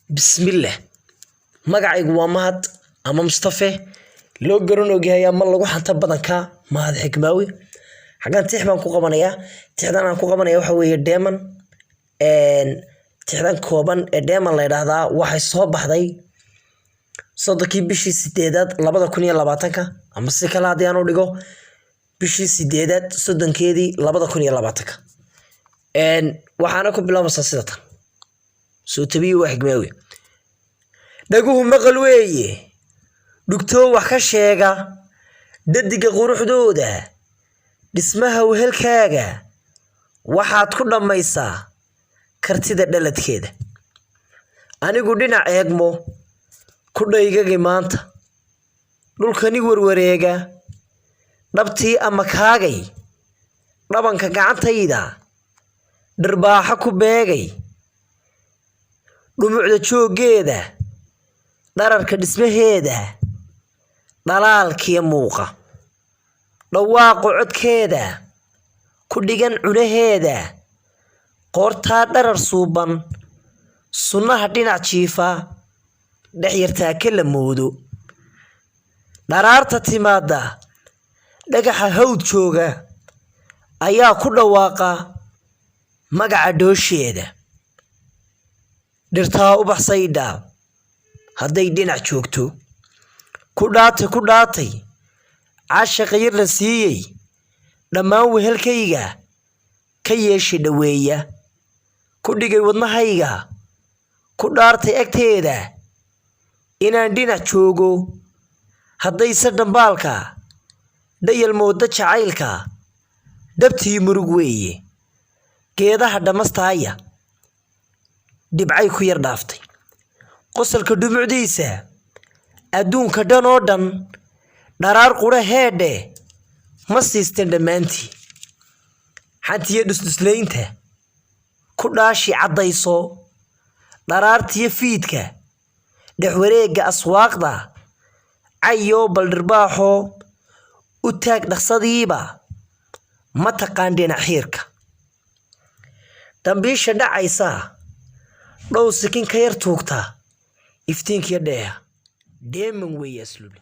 Bismillah. Magacaygu waa Mahad ama Mustafe, loo garan ogyahay ama lagu xanta badanka Mahad Xikmaawi. Xaggan tix baan ku qabanayaa. Tixdan aan ku qabanaya waxa weeye Dheeman. Tixdan kooban ee Dheeman la yidhaahdaa waxay soo baxday 30-kii bishii sideedaad 2020-ka, ama si kale haddii aan u dhigo, bishii sideedaad 30-keedii 2020-ka. Waxaana ku bilaabaysaa sida tan. Soo tabiyi waa Xikmaawi. Dhaguhu maqal weeye, dhugtoo wax ka sheega dhadiga quruxdooda, dhismaha wehelkaaga waxaad ku dhammaysaa kartida dhaladkeeda. Anigu dhinac eegmo ku dhaygagi maanta, dhulkani warwareega, dhabtii ama kaagay, dhabanka gacantayda dharbaaxo ku beegay, dhumucda jooggeeda, dhararka dhismaheeda, dhalaalkiyo muuqa, dhawaaqa codkeeda ku dhigan cunaheeda, qoortaa dharar suuban, sunnaha dhinac jiifa, dhex yartaa ka la moodo, dharaarta timaadda, dhagaxa hawd jooga ayaa ku dhawaaqa magaca dhoosheeda. Dhirtaa ubax saydha hadday dhinac joogto, ku dhaatay, ku dhaatay caashaqa yar la siiyey, dhammaan wehelkayga ka yeeshay dhoweeya, ku dhigay wadnahayga, ku dhaartay agteeda inaan dhinac joogo. Haddayse dhambaalka dhayal moodo jacaylka, dhabtii murug weeye. Geedaha dhamastaaya dhibcay ku yar dhaaftay, qosolka dhumucdiisa adduunka dhan oo dhan, dharaar qura heedhe ma siisteen dhammaantii. Xantiyo dhusdhuslaynta ku dhaashi caddayso, dharaartiyo fiidka dhexwareegga aswaaqda, cayoo baldhirbaaxoo u taag dhaqsadiiba, ma taqaan dhinac xiirka. Dambiisha dhacaysaa dhow sikin ka yar tuugta, iftiinkiyo dheeha dheeman weeye asluubli.